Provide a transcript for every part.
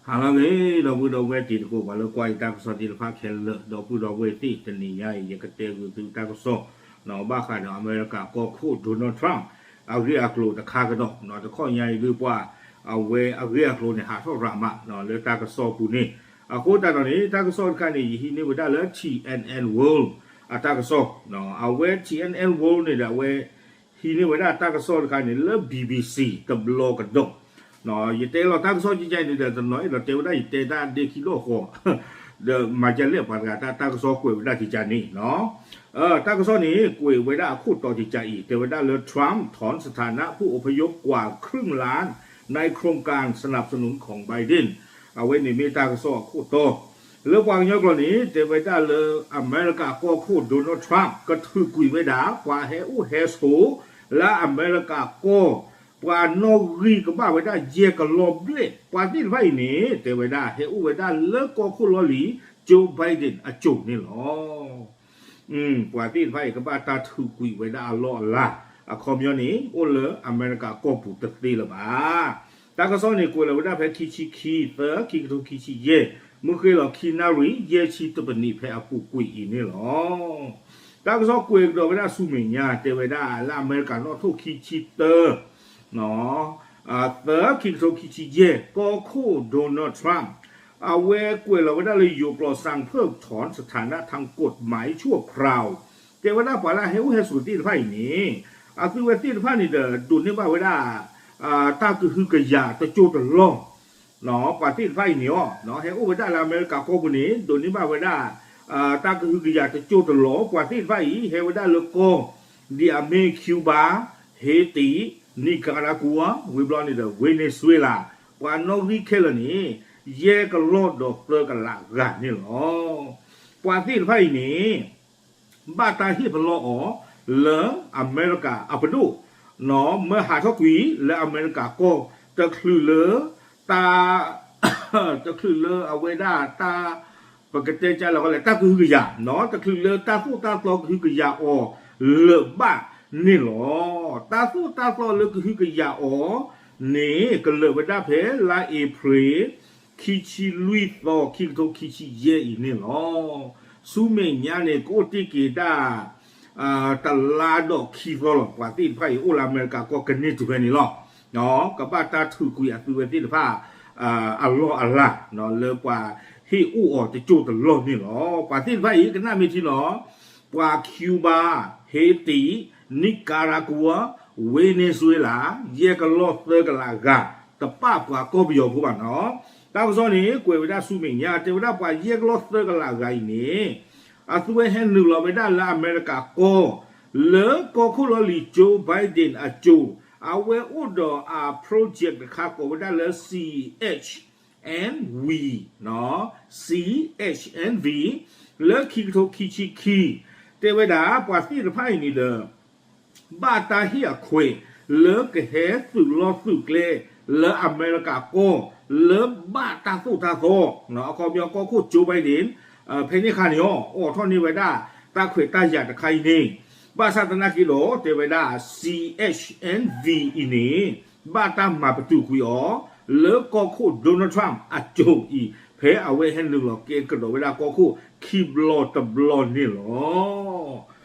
ဟါလၢအဂ့ၤ ဒီပုၢ်ဒီဝဲၢ်တံၤသကိး ပှၤလၢကွၢ်ယတၢ်ကစီၣ်သ့ၣ်တဖၣ်ခဲလၢာ် ဒီပုၢ်ဒီဝဲၢ်သ့ၣ် တနံၤညါအံၤ ယကတဲဂုာ်သုတၢ်ကစီၣ် ဘၣ်ဃးဒီးအမဲရကၤကီၢ်ခိၣ် Donald Trump အဂ့ၢ်အကျိၤတခါကဒီး တခီညါအံၤဒုးပှၤ အဝဲအဂ့ၢ်အကျိၤန့ၣ် ဟးထီၣ်ရၤမး လၢတၢ်ကစီၣ်ပူၤန့ၣ် အဃိသတးဒီးန့ၣ် တၢ်ကစီၣ်တခါန့ၣ် ယဟံးန့ၢ်ဝဲဒၣ်လၢ T N N World အတၢ်ကစီၣ် အဝဲ T N N World န့ၣ်ဒီး အဝဲ ဟံးန့ၢ်ဝဲဒၣ်တၢ်ကစီၣ်တခါန့ၣ် လၢ B B C တဘျီကဒီး ယတဲလီၤတၢ်ကစီၣ်ကကဲန့ၣ်ဒီး တနီၤအဲၣ်ဒိးတဲဝဲဒၣ် ယတဲတၢ်ဒ့ခံဒီၣ်ဃီ ဒီးမၤကလဲၣ်ပှၤတဂၤ တၢ်ကစီၣ်ကွဲးဝဲဒၣ်ကကဲန့ၣ် တၢ်ကစီၣ်န့ၣ် ကွဲးဝဲဒၣ်အခိၣ်တီကကဲအံၤ တဲဝဲဒၣ်လၢ Trump ถอนสถานะผู้อพยพกว่าครึ่งล้านในโครงการสนับสนุนของ Biden အဝဲန့ၣ်မ့ၢ်တၢ်ကစီၣ်အခိၣ်တီ လၢပှၤကညီကျိာ်န့ၣ် တဲဝဲဒၣ်လၢ အမဲရကၤကီၢ်ခိၣ် Donald Trump ကထုးကွံာ်ဝဲဒၣ် ပှၤဟဲအိၣ်ဟဲဆိး လၢအမဲရကၤကီၢ် ပှၤနီၣ်ဂံၢ်ကဘၣ်ဝဲဒၣ်ယဲၢ်ကလီၢ်ဘျဲၣ် ပှၤသ့ၣ်တဖၣ်အံၤန့ၣ် တဲဝဲဒၣ်ဟဲအိၣ်ဝဲဒၣ်လၢကီၢ်ခိၣ်လီၢ်လံၤ Joe Biden အစိၤန့ၣ်လီၤ. ပှၤသ့ၣ်တဖၣ်အံၤကဘၣ်တၢ်ထုးကွံာ်ဝဲဒၣ်အလီၢ်အလၤ အခီပညီန့ၣ် အိၣ်လၢအမဲရကၤကီၢ်ပူၤတသ့လၢၤဘၣ်. တၢ်ကစီၣ်န့ၣ် ကွဲးလီၤဝဲဒၣ်ဖဲခံဆံခံ သၢ ခံကထိခံဆံယဲၢ် မုၢ်ဃ့ၢ်လီၤခံနၣ်ရံၣ် ယဲၢ်ဆံတပနံးဖဲအပူၤကွံာ်အံၤန့ၣ်လီၤ. တၢ်ကစီၣ်ကွဲးကဒီးဝဲဒၣ်ဆူမဲာ်ညါ တဲဝဲဒၣ်လၢအမဲရကၤနီၣ်ထိၣ်ခံဆံတၢ သၢ ခံကထိခံဆံယဲၢ် ကီၢ်ခိၣ် Donald Trump အဝဲကွဲးလီၤဝဲဒၣ်လၢယိၤကျိာ် สั่งเพิกถอนสถานะทางกฎหมายชั่วคราว တဲဝဲဒၣ်ပှၤလၢအဟဲအိၣ်ဟဲဆိးသ့ၣ်တဖၣ်အံၤန့ၣ် အသုဝဲသ့ၣ်တဖၣ်န့ၣ်ဒီး ဒိးန့ၢ်ဘၣ်ဝဲဒၣ် တၢ်ကဟုကယာ်တစိၢ်တလီၢ် ပှၤသ့ၣ်တဖၣ်အံၤန့ၣ်အီၤ ဟဲအိၣ်ဝဲဒၣ်လၢအမဲရကၤကီၢ်ပူၤန့ၣ် ဒိးန့ၢ်ဘၣ်ဝဲဒၣ် တၢ်ကဟုကယာ်တစိၢ်တလီၢ် ပှၤသ့ၣ်တဖၣ်အံၤ ဟဲဝဲဒၣ်လၢကီၢ် ဒ်အမ့ၢ် Cuba, Haiti, Nicaragua ဝံၤဘျီန့ၣ်ဒီး Venezuela ပှၤနီၣ်ဂံၢ်ခဲလၢာ်န့ၣ် ယဲၢ်ကလီၢ်ဒီးသၢကလးဂၤန့ၣ်လီၤ. ပှၤသ့ၣ်တဖၣ်အံၤန့ၣ် ဘၣ်တၢ်ဟ့ၣ်ပလီၢ်အီၤ လၢအမဲရကၤအပဒိၣ် မၢဟးထီၣ်ကွံာ်လၢအမဲရကၤကီၢ် တချုးလၢ တၢ် တချုးလၢအဝဲဒၣ်တၢ် ပကတဲကလဲၣ် တၢ်ကဟုကယာ် တချုးလၢတၢ်သိၣ်တၢ်သီကဟုကယာ်အီၤလၢၤဘၣ်န့ၣ်လီၤ. တၢ်သိၣ်တၢ်သီလၢကဟုကယာ်အီၤန့ၣ် ကလၢာ်ဝဲဒၣ်ဖဲလါအ့ဖြ့ၣ် ခံဆံလွံၢ်သီ ခံကထိခံဆံယဲၢ်အံၤန့ၣ်လီၤ. ဆူမဲာ်ညါန့ၣ် ကအိၣ်တ့ၢ်က့ၤဒၣ် တလါဒီးခံသီလီၤ. ပှၤသ့ၣ်တဖၣ်အံၤ အိၣ်လၢအမဲရကၤကီၢ်ကန့ၢ်တုၤဖဲန့ၣ်လီၤ. ကဘၣ်တၢ်ထုးကွံာ်အသုဝဲသ့ၣ်တဖၣ် အလီၢ်အလၤ လၢပှၤဟ့ၣ်အိၣ်အီၤတစိၢ်တလီၢ်န့ၣ်လီၤ. ပှၤသ့ၣ်တဖၣ်အံၤ ကနၣ်မ့ၢ်ထံလီၤ. ပှၤ Cuba, Haiti, Nicaragua, Venezuela ယဲၢ်ကလီၢ်သၢကလးဂၤ တပာ်ပှၤကီၢ်ပယီၤဖိဘၣ်နီၤ. တၢ်ကစီၣ်န့ၣ် ကွဲးဝဲဒၣ်ဆူမဲာ်ညါ တဲဝဲဒၣ်ပှၤယဲၢ်ကလီၢ်သၢကလးဂၤအံၤန့ၣ် အသုဝဲဟဲနုာ်လီၤဝဲဒၣ်လၢအမဲရကၤကီၢ် လၢကီၢ်ခိၣ်လီၢ်လံၤ Joe Biden အစိၤ အဝဲအိၣ်ဒီးအ project တခါကိးဝဲဒၣ်လၢ C H N V, C H N V လၢခံကထိခံဆံခံ တဲဝဲဒၣ် ပှၤသ့ၣ်တဖၣ်အံၤန့ၣ်ဒီး ဘၣ်တၢ်ဟ့ၣ်အခွဲး လၢကဟဲသုးလီၢ်သုးကျဲ လၢအမဲရကၤကီၢ် လၢဘၣ်တၢ်သိၣ်တၢ်သီ အခီပညီကီၢ်ခိၣ် Joe Biden ဖဲန့ၣ်အခါန့ၣ်အီၤ အိးထီၣ်န့ၢ်ဝဲဒၣ် တၢ်ခွဲးတၢ်ယာ်တခါအံၤန့ၣ် ဘၣ်ဆၣ်သနာ်က့ဒီး တဲဝဲဒၣ် C H N V အံၤန့ၣ် ဘၣ်တၢ်မၤပတုာ်ကွံာ်အီၤ လၢကီၢ်ခိၣ် Donald Trump အစိၤအံၤ ဖဲအဝဲဟဲနုာ်လီၤကဲကဒီးဝဲဒၣ်ကီၢ်ခိၣ် ခံဘျီတဘျီန့ၣ်လီၤ.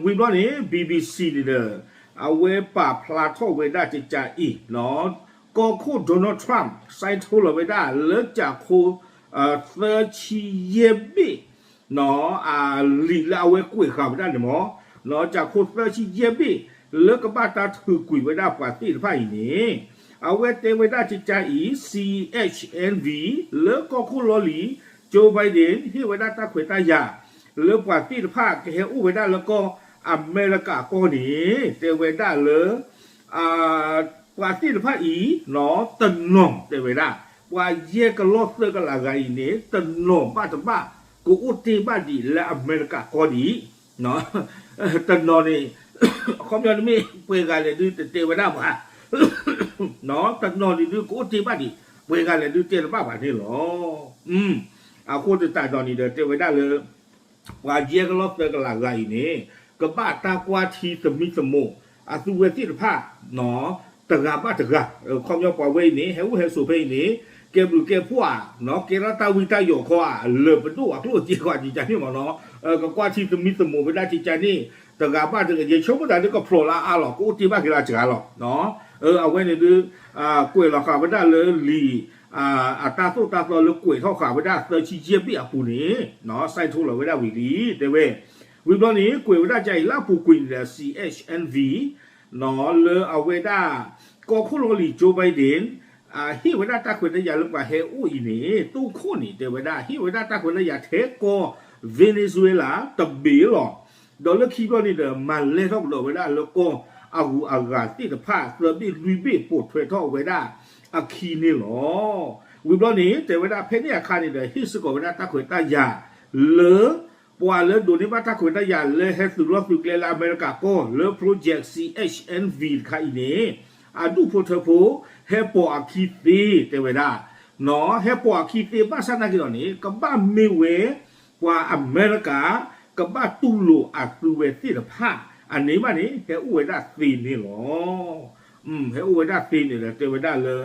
ဝံၤဘျီန့ၣ် B B C န့ၣ်ဒီး အဝဲပာ်ဖျါထီၣ်ဝဲဒၣ်ကကးအံၤ ကီၢ်ခိၣ် Donald Trump စဲးထီလီၤဝဲဒၣ်လၢကၠးခိ သၢဆံယဲၢ်ဘ့ၣ် အလံာ်လၢအဝဲကွဲးဃာ်ဝဲဒၣ်န့ၣ်မ့ၢ် ကၠးခိသၢဆံယဲၢ်ဘ့ၣ် လၢကဘၣ်တၢ်ထုးကွံာ်ဝဲဒၣ်ပှၤသ့ၣ်တဖၣ်အံၤန့ၣ် အဝဲတဲဝဲဒၣ်ကကးအံၤ C H N V လၢကီၢ်ခိၣ်လီၢ်လံၤ Joe Biden ဟ့ၣ်ဝဲဒၣ်တၢ်ခွဲးတၢ်ယာ် လၢပှၤသ့ၣ်တဖၣ်ကဟဲအိၣ်ဝဲဒၣ်လၢကီၢ်အမဲရကၤကီၢ်န့ၣ် တဲဝဲဒၣ်လၢ ပှၤသ့ၣ်တဖၣ်အံၤ တနီၤတဲဝဲဒၣ် ပှၤယဲၢ်ကလီၢ်သၢကလးဂၤအံၤန့ၣ် တနီၤဘၣ်တဘၣ် ကအိၣ်တ့ၢ်ဘၣ်ဒံးလၢအမဲရကၤကီၢ်ဒံး တနီၤန့ၣ် အခီပညီတမ့ၢ်ပှဲၤဂၤလဲၣ်ဒုးတတဲဝဲဒၣ်ဘၣ် တနီၤန့ၣ်ဒုးကအိၣ်တ့ၢ်ဘၣ်ဒံး ပှဲၤဂၤလဲၣ်ဒုးတဲတဘၣ်ဘၣ်န့ၣ်လီၤ. အဃိသတးဒီးန့ၣ်ဒီးတဲဝဲဒၣ်လၢ ပှၤယဲၢ်ကလီၢ်သၢကလးဂၤအံၤန့ၣ် ကဘၣ်တၢ်ကွၢ်ထံသမံသမိး အသုဝဲသ့ၣ်တဖၣ် တဂၤဘၣ်တဂၤ ခီပညီပှၤဝဲအံၤန့ၣ် ဟဲအိၣ်ဟဲဆိးဖဲအံၤန့ၣ် ကဲဘျုးကဲဖှိၣ်ဧါ, ကဲထီၣ်တၢ်ဝံတၢ်ယိးခီဧါ, လၢပဒိၣ်အကျိၣ်အစ့ခီဧါ ကကန့ၣ်မ့ၢ်နီၤ, ကကွၢ်ထံသမံသမိးဝဲဒၣ်ကကန့ၣ်, တဂၤဘၣ်တဂၤ ယဆိကမိၣ်သးဒ်ကဖျိးလၢအါလီၤ ကအိၣ်တ့ၢ်ဘၣ်က့ၤလၢအစှၤလီၤ, အဝဲန့ၣ်ဒုး ကွဲးလီၤဃာ်ဝဲဒၣ်လၢလံာ် အတၢ်သိၣ်တၢ်သီလၢကွဲးထီၣ်ဃာ်ဝဲဒၣ်သၢဆံယဲၢ်ဘ့ၣ်အပူၤန့ၣ် စဲးထိလီၤဝဲဒၣ်ဝံၤလံ တဲဝဲ, ဝံၤဘျီန့ၣ် ကွဲးဝဲဒၣ်ကအံၤလၢအပူၤကွံာ်န့ၣ်ဒီး C H N V လၢအဝဲဒၣ် ကီၢ်ခိၣ်လီၢ်လံၤ Joe Biden ဟ့ၣ်ဝဲဒၣ်တၢ်ခွဲးတၢ်ယာ်လၢပှၤဟဲအိၣ်အံၤန့ၣ် တိၢ်ခိၣ်န့ၣ် တဲဝဲဒၣ် ဟ့ၣ်ဝဲဒၣ်တၢ်ခွဲးတၢ်ယာ်ထဲကီၢ် Venezuela တဘ့ၣ်လီၤ. ဒီးလၢခံဘျီန့ၣ်ဒီး မၤလဲၢ်ထီၣ်ကဒီးဝဲဒၣ်လၢကီၢ်အဂုၤအဂၤသ့ၣ်တဖၣ် သၢဘ့ၣ်လွံၢ်ဘ့ၣ် ပိာ်ထွဲထီၣ်ဝဲဒၣ်အခံန့ၣ်လီၤ. ဝံၤဘျီန့ၣ် တဲဝဲဒၣ်ဖဲန့ၣ်အခါန့ၣ်ဒီး ဟ့ၣ်စ့ၢ်ကီးဝဲဒၣ်တၢ်ခွဲးတၢ်ယာ်လၢ ပှၤလၢဒိးန့ၢ်ဘၣ်တၢ်ခွဲးတၢ်ယာ်လၢဟဲသုးလီၢ်သုးကျဲလၢအမဲရကၤကီၢ်လၢ Project C H N V တခါအံၤန့ၣ် အဒူၣ်ဖိထၢဖိ ဟဲပိာ်အခံသ့ တဲဝဲဒၣ်, ဟဲပိာ်အခံသ့ဘၣ်ဆၣ်နာ်က့ၤဒီးန့ၣ် ကဘၣ်မ့ၢ်ဝဲ ပှၤအမဲရကၤ ကဘၣ်တူၢ်လိာ်အသုဝဲသ့ၣ်တဖၣ် အန့ၣ်ဘၣ်န့ၣ် ဟဲအိၣ်ဝဲဒၣ်သ့န့ၣ်လီၤ. ဟဲအိၣ်ဝဲဒၣ်သ့န့ၣ်ဒီး တဲဝဲဒၣ်လၢ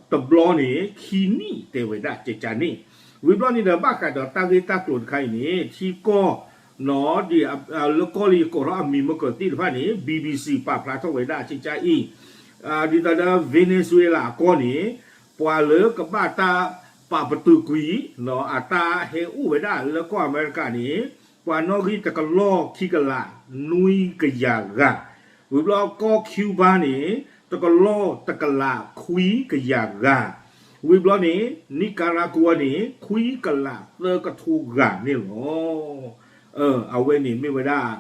တဘျီန့ၣ် ခံနံၣ်တဲဝဲဒၣ်ကကန့ၣ်, ဝံၤဘျီန့ၣ်ဒီး ဘၣ်ဃးဒီးတၢ်ဂ့ၢ်တၢ်ကျိၤတခါအံၤန့ၣ် ထံကီၢ် ဒ်လၢကီၢ်လၢယကိးထီၣ်အမံၤမကၢၤသ့ၣ်တဖၣ်န့ၣ် B B C ပာ်ဖျါထီၣ်ဝဲဒၣ်ကကအံၤ, ဒ်သိးဒီး Venezuela အကီၢ်န့ၣ် ပှၤလၢကဘၣ်တၢ်ပာ်ပတုာ်ကွံာ် အတၢ်ဟဲအိၣ်ဝဲဒၣ်လၢကီၢ်အမဲရကၤန့ၣ် ပှၤနီၣ်ဂံၢ်တကလီၢ်ခံကလးနွံကယၤဂၤ, ဝံၤဘျီကီၢ် Cuba န့ၣ် တကလီၢ်တကလးခွံကယၤဂၤ, ဝံၤဘျီန့ၣ် Nicaragua န့ၣ် ခွံကလးသၢကထိဂၤန့ၣ်လီၤ. အဝဲန့ၣ်မ့ၢ်ဝဲဒၣ်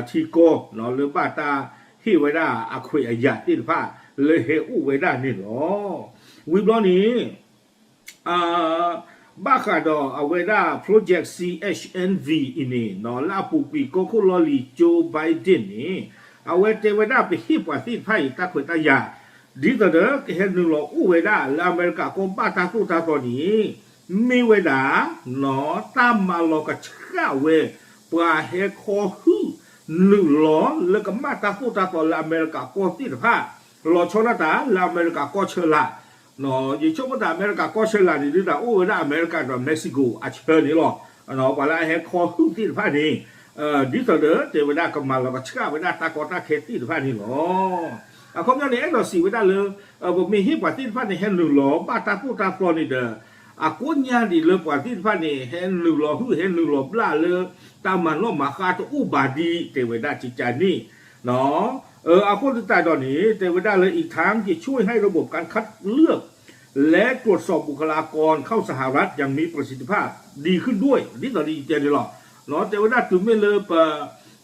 ထံကီၢ်လၢဘၣ်တၢ်ဟ့ၣ်ဝဲဒၣ်အခွဲးအယာ်သ့ၣ်တဖၣ်လၢဟဲအိၣ်ဝဲဒၣ်န့ၣ်လီၤ. ဝံၤဘျီန့ၣ် ဘၣ်ဃးဒီးအဝဲဒၣ် Project C H N V အံၤန့ၣ် လၢအပူၤကွံာ်ကီၢ်ခိၣ်လီၢ်လံၤ Joe Biden န့ၣ် အဝဲတဲဝဲဒၣ်ပဟ့ၣ်ပှၤသ့ၣ်တဖၣ်အံၤတၢ်ခွဲးတၢ်ယာ် ဒ်သိးဒီးကဟဲနုာ်လီၤအိၣ်ဝဲဒၣ်လၢအမဲရကၤကီၢ်ဘၣ်တၢ်သိၣ်တၢ်သီန့ၣ် မ့ၢ်ဝဲဒၣ် တၢ်မၤလီၤကဆှၣ်ဝဲ ပှၤဟဲခီဟုၣ်နုာ်လီၤလၢကမၣ်တၢ်သိၣ်တၢ်သီလၢအမဲရကၤကီၢ်သ့ၣ်တဖၣ် လီၤဆီဒၣ်တၢ်လၢအမဲရကၤကီၢ်ဆၢလာ် ယဆိကမိၣ်တၢ်အမဲရကၤကီၢ်ဆၢလာ်န့ၣ် ဒ်သိးအိၣ်ဝဲဒၣ်အမဲရကၤဒီး Mexico အဆၢန့ၣ်လီၤ. ပှၤလၢအဟဲခီဟုၣ်သ့ၣ်တဖၣ်န့ၣ် ဒ်သိးဒီးတဲဝဲဒၣ်ကမၤလီၤကဆှၣ်ဝဲဒၣ်တၢ်ကီတၢ်ခဲသ့ၣ်တဖၣ်န့ၣ်လီၤ. အခီပညီန့ၣ် အဲၣ်ဒိးစံးဝဲဒၣ်လၢ ပမ့ၢ်ဟ့ၣ်ပှၤသ့ၣ်တဖၣ်န့ၣ် ဟဲနုာ်လီၤဘၣ်တၢ်သိၣ်တၢ်သီန့ၣ်ဒီး အကိးညါဒံးလၢပှၤသ့ၣ်တဖၣ်န့ၣ် ဟဲနုာ်လီၤဟုၣ် ဟဲနုာ်လီၤဘျၣ်လၢ တၢ်မၤနီၣ်မၤဃါတအိၣ်ဘၣ်ဒံး တဲဝဲဒၣ်ကကန့ၣ် အဃိသတးဒီးန့ၣ် တဲဝဲဒၣ်လၢ อีกทั้งจะช่วยให้ระบบการคัดเลือก และตรวจสอบบุคลากรเข้าสหรัฐอย่างมีประสิทธิภาพดีขึ้นด้วย ဒ်သိးဒီးယတဲန့ၣ်လီၤ. တဲဝဲဒၣ်တုၤမ့ၢ်လၢပ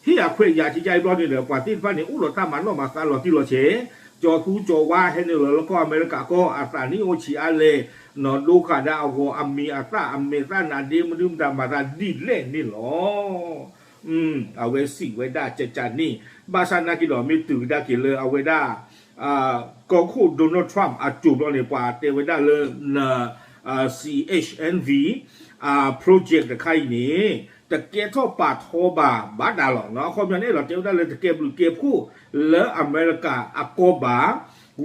ဟ့ၣ်အခွဲးယာ်ကကအံၤဘျီန့ၣ်ဒီး ပှၤသ့ၣ်တဖၣ်န့ၣ် အိၣ်ဒီးတၢ်မၤနီၣ်မၤဃါလီၤတံၢ်လီၤဆဲး, ကၠီၤသူကၠီၤဝါဟဲနုာ်လီၤလၢကီၢ်အမဲရကၤကီၢ် အသးနံၣ်အိၣ်ဆံးအါလဲၣ်, နီၢ်ဒိဃာ်ဒၣ်အဂီၢ် အမံၤအသၣ်အမဲာ်သၣ်နးဒ့ မနုၤမတၤမၤသးဒ်လဲၣ်န့ၣ်လီၤ. အဝဲစံးဝဲဒၣ်ကကန့ၣ် ဘၣ်ဆၣ်နာ်က့ဒီး မ့ၢ်တုၤကဒါက့ၤလၢအဝဲဒၣ် ကီၢ်ခိၣ် Donald Trump အစိၤဘျီန့ၣ် ပှၤတဲဝဲဒၣ်လၢ န C H N V project တခါအံၤန့ၣ် တကဲထီၣ်ပာ်ထီဘၣ်ဘၣ်ဒါလီၤ. အခီပညီန့ၣ်ဒီး တဲဝဲဒၣ်လၢတကဲဘျုးကဲဖှိၣ်လၢအမဲရကၤအကီၢ်ဘၣ်.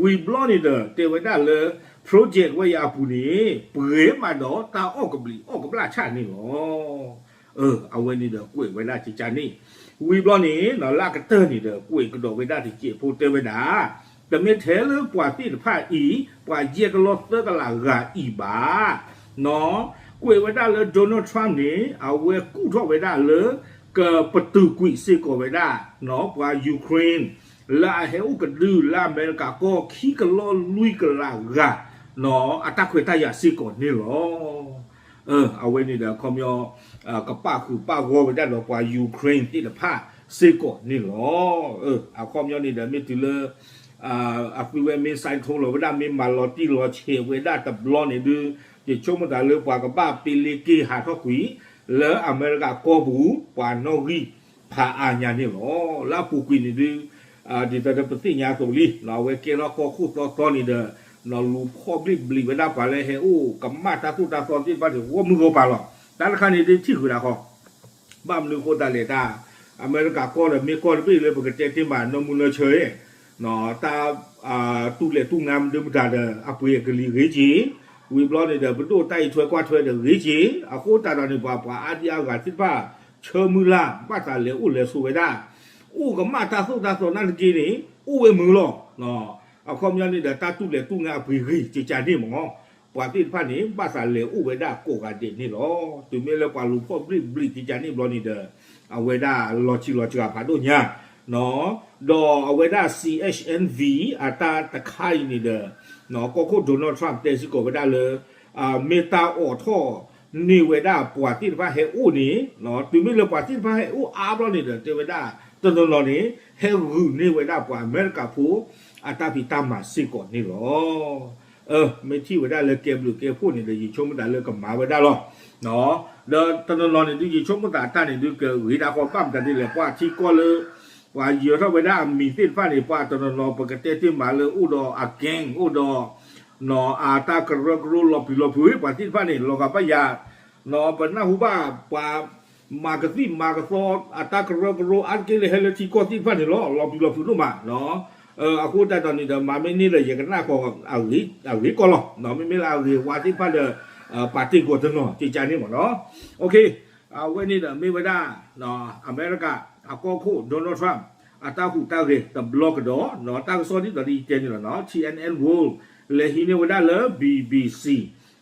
ဝံၤဘျီန့ၣ်ဒီး တဲဝဲဒၣ်လၢ project ဝဲအံၤအပူၤန့ၣ် ပှဲၤမးဒီးတၢ်အီၣ်ကဘျံးအီၣ်ကဘျၣ်ဆၣ်န့ၣ်လီၤ. အဝဲန့ၣ်ဒီးကွဲးဝဲဒၣ်ကကန့ၣ် ဝံၤဘျီန့ၣ် လၢအကတၢၢ်န့ၣ်ဒီး ကွဲးကဒီးဝဲဒၣ်တစဲးဖိတဲဝဲဒၣ် တမ့ၢ်ထဲလၢပှၤသ့ၣ်တဖၣ်အံၤ ပှၤယဲၢ်ကလီၢ်သၢကလးဂၤအံၤဘၣ်. ကွဲးဝဲဒၣ်လၢ Donald Trump န့ၣ် အဝဲကူၣ်ထီၣ်ဝဲဒၣ်လၢ ကပတုာ်ကွံာ်စ့ၢ်ကီးဝဲဒၣ် ပှၤ Ukraine လၢအဟဲအိၣ်ကဒုလၢအမဲရကၤကီၢ် ခံကလီၢ်လွံၢ်ကလးဂၤ အတၢ်ခွဲးတၢ်ယာ်စ့ၢ်ကီးန့ၣ်လီၤ. အဝဲန့ၣ်ဒီး အခီပညီ ကပာ်ဃုာ်ပာ်ဂီၢ်ဝဲဒၣ်ဒီးပှၤ Ukraine သ့ၣ်တဖၣ်စ့ၢ်ကီးန့ၣ်လီၤ. အခီပညီန့ၣ်ဒီး မ့ၢ်တုၤလၢ အသုဝဲမ့ၢ် sign ထိလီၤဝဲဒၣ် မ့ၢ်မၤလီၤတံၢ်လီၤဆဲးဝဲဒၣ်တဘျီန့ၣ်ဒုး ယဆိကမိၣ်သးလၢပှၤကဘၣ်ပ့လ့က့ၤဟးထီၣ်ကွံာ် လၢအမဲရကၤကီၢ်ပူၤ ပှၤနီၣ်ဂံၢ်ဖးအါညါန့ၣ်လီၤ. လၢအပူၤကွံာ်န့ၣ်ဒုး ဒ်သိးဒီးပသ့ၣ်ညါအသိးလံ အဝဲကဲထီၣ်ကီၢ်ခိၣ်သီသီန့ၣ်ဒီး လူၤဖီၣ်ဘျံးဘျံးဝဲဒၣ်ပှၤလၢဟဲအိၣ်ကမၣ်တၢ်သိၣ်တၢ်သီသ့ၣ်တဖၣ်န့ၣ် ဂီၢ်မုၢ်ဂီၢ်ပၤလီၤ. တၢ်တခါန့ၣ်ဒုးထံၣ်ဃုာ်ဒၣ်ဃီ ဘၣ်မနုၤအဃိသတးလဲၣ်တၢ် အမဲရကၤကီၢ်ဒီးမ့ၢ်ကီၢ်တဘ့ၣ်လၢပကတဲတ့ၢ်မးနီၢ်မုၢ်နီၢ်ဆၢဧါ တၢ်တူၢ်လဲၢ်တူၢ်ငါဒုမတၤဒီး အပှ့ၤအကလံၤဂ့ၤက့ၤ, ဝံၤဘျီန့ၣ်ဒီး ပဒိၣ်တၢ်အံးထွဲကွၢ်ထွဲဒီးဂ့ၤက့ၤ, အဃိသတးဒီးန့ၣ် ပှၤ ပှၤအါဒံအါဂၤသ့ၣ်တဖၣ် ဆၢမုၢ်လၢ် ဘၣ်သးလဲၤအိၣ်လဲၤဆိးဝဲဒၣ်, အိၣ်ကမၣ်တၢ်သိၣ်တၢ်သီနာ်သက့န့ၣ် အိၣ်ဝဲမုာ်လီၤ. အခီပညီန့ၣ်ဒီး တၢ်တူၢ်လဲၢ်တူၢ်ငါအပှ့ၤဂ့ၤကကန့ၣ်မ့ၢ် ပှၤသ့ၣ်တဖၣ်န့ၣ် ဘၣ်သးလဲၤအိၣ်ဝဲဒၣ်ကိးဂၤဒဲးန့ၣ်လီၤ. တုၤမ့ၢ်လၢပှၤလူၤဖီၣ်ဘျံးဘျံးကကန့ၣ်ဘျီန့ၣ်ဒီး အဝဲဒၣ်လီၤဆံးလီၤစှၤဖးဒိၣ်ညါ, ဒီးအဝဲဒၣ် C H N V အတၢ်တခါအံၤန့ၣ်ဒီး ကီၢ်ခိၣ် Donald Trump တဲစ့ၢ်ကီးဝဲဒၣ်လၢ မ့ၢ်တၢ်အိးထီၣ်န့ၢ်ဝဲဒၣ်ပှၤသ့ၣ်တဖၣ်ဟဲအိၣ်န့ၣ်, တုၤမ့ၢ်လၢပှၤသ့ၣ်တဖၣ်ဟဲအိၣ်အါဘျီန့ၣ်ဒီး တဲဝဲဒၣ် တနီၤနီၤန့ၣ် ဟဲဂုာ်န့ၢ်ဝဲဒၣ်ပှၤအမဲရကၤဖိ အတၢ်ဖံးတၢ်မၤစ့ၢ်ကီးန့ၣ်လီၤ. မ့ၢ်ထံၣ်ဝဲဒၣ်လၢကဲဘျုးကဲဖှိၣ်န့ၣ်ဒီး ယဆိကမိၣ်သးလၢကမၤဝဲဒၣ်လီၤ. ဒီးတနီၤနီၤန့ၣ်ဒုး ယဆိကမိၣ်သးတၢ်န့ၣ်ဒုး ကဂ့ၤဒၣ်ဃီ ဘၣ်မတၤဒ်လဲၣ် ပှၤထံကီၢ်လၢ ပှၤယၢၤထီၣ်ဝဲဒၣ်အမံၤသ့ၣ်တဖၣ်န့ၣ် ပှၤတနီၤနီၤ ပကတဲတ့ၢ်မးလၢအိၣ်ဒီးအ gang အိၣ်ဒီး အတၢ်ကရၢကရိလီၤပျံၤလီၤဖုး ပှၤသ့ၣ်တဖၣ်န့ၣ် လီၤဂာ်ဘၣ်ယၤ, ပနၢ်ဟူဘၣ်ပှၤ မၤကသံၣ်မၤကသီ အတၢ်ကရၢကရိအါတက့ၢ်လၢဟဲလၢထံကီၢ်သ့ၣ်တဖၣ်န့ၣ်လီၤ. လီၤပျံၤလီၤဖုးဒိၣ်မး. အဃိသတးဒီးန့ၣ်ဒီး မၤမ့ၢ်န့ၢ်လၢယကနၣ်ဃီ အဂ့ၤကီလီၤ. မ့မ့ၢ်လၢအဂ့ၤဝါသ့ၣ်တဖၣ်ဒီး ပာ်တ့ၢ်ကွီးတနီၤ ကကန့ၣ်မ့ၢ်နီၤ. အဝဲန့ၣ်ဒီးမ့ၢ်ဝဲဒၣ် အမဲရကၤအကီၢ်ခိၣ် Donald Trump အတၢ်ဟူးတၢ်ဂဲၤတဘျီကဒီး တၢ်ကစီၣ်ဒ်သိးဒီးယတဲန့ၣ်လီၤနီၤ T N N World လဲၤဟံးန့ၢ်ဝဲဒၣ်လၢ B B C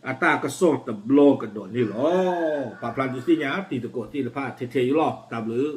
အတၢ်ကစီၣ်တဘျီကဒီးန့ၣ်လီၤ. ပာ်ဖျါဒုးသ့ၣ်ညါတံၤသကိးသ့ၣ်တဖၣ်ထဲထဲအံၤလီၤ. တၢ်ဘျုး